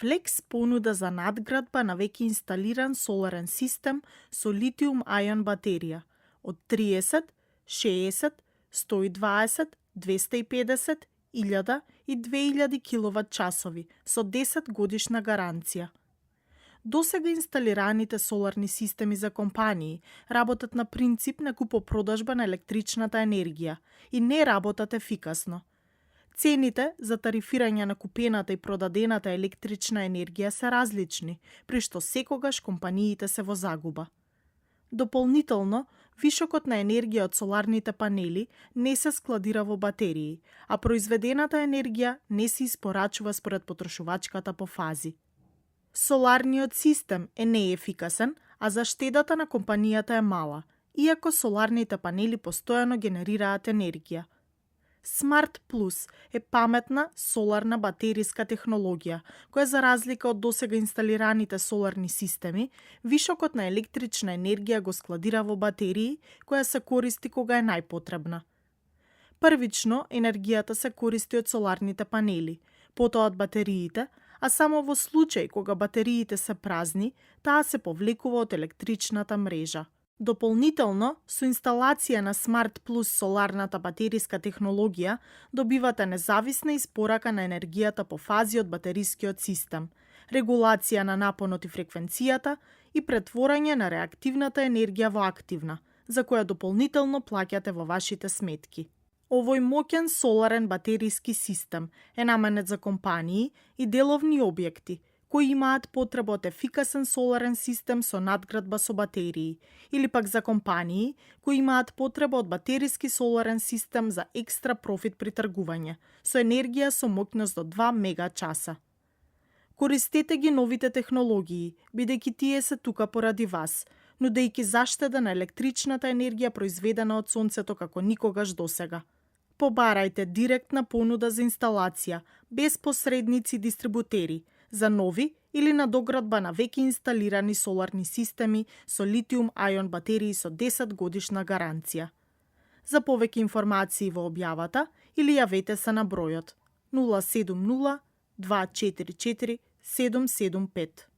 Flex понуда за надградба на веќе инсталиран соларен систем со литиум-ајон батерија од 30, 60, 120, 250, 1000 и 2000 киловат-часови со 10 годишна гаранција. Досега инсталираните соларни системи за компании работат на принцип на купо-продажба на електричната енергија и не работат ефикасно. Цените за тарифирање на купената и продадената електрична енергија се различни, при што секогаш компаниите се во загуба. Дополнително, вишокот на енергија од соларните панели не се складира во батерии, а произведената енергија не се испорачува според потрошувачката по фази. Соларниот систем е неефикасен, а заштедата на компанијата е мала, иако соларните панели постојано генерираат енергија. Smart Plus е паметна соларна батериска технологија, која за разлика од досега инсталираните соларни системи, вишокот на електрична енергија го складира во батерии, која се користи кога е најпотребна. Првично, енергијата се користи од соларните панели, потоа од батериите, а само во случај кога батериите се празни, таа се повлекува од електричната мрежа. Дополнително, со инсталација на Smart Plus соларната батериска технологија, добивате независна испорака на енергијата по фази од батерискиот систем, регулација на напонот и фреквенцијата и претворање на реактивната енергија во активна, за која дополнително плаќате во вашите сметки. Овој моќен соларен батериски систем е наменет за компании и деловни објекти, кои имаат потреба од ефикасен соларен систем со надградба со батерии, или пак за компании кои имаат потреба од батериски соларен систем за екстра профит при тргување, со енергија со моќност до 2 мегачаса. Користете ги новите технологии, бидејќи тие се тука поради вас, нудејќи заштеда на електричната енергија произведена од сонцето како никогаш досега. Побарајте директна понуда за инсталација, без посредници дистрибутери, за нови или надоградба на веќе инсталирани соларни системи со литиум-ајон батерии со 10 годишна гаранција. За повеќе информации во објавата или јавете се на бројот 070 244 775.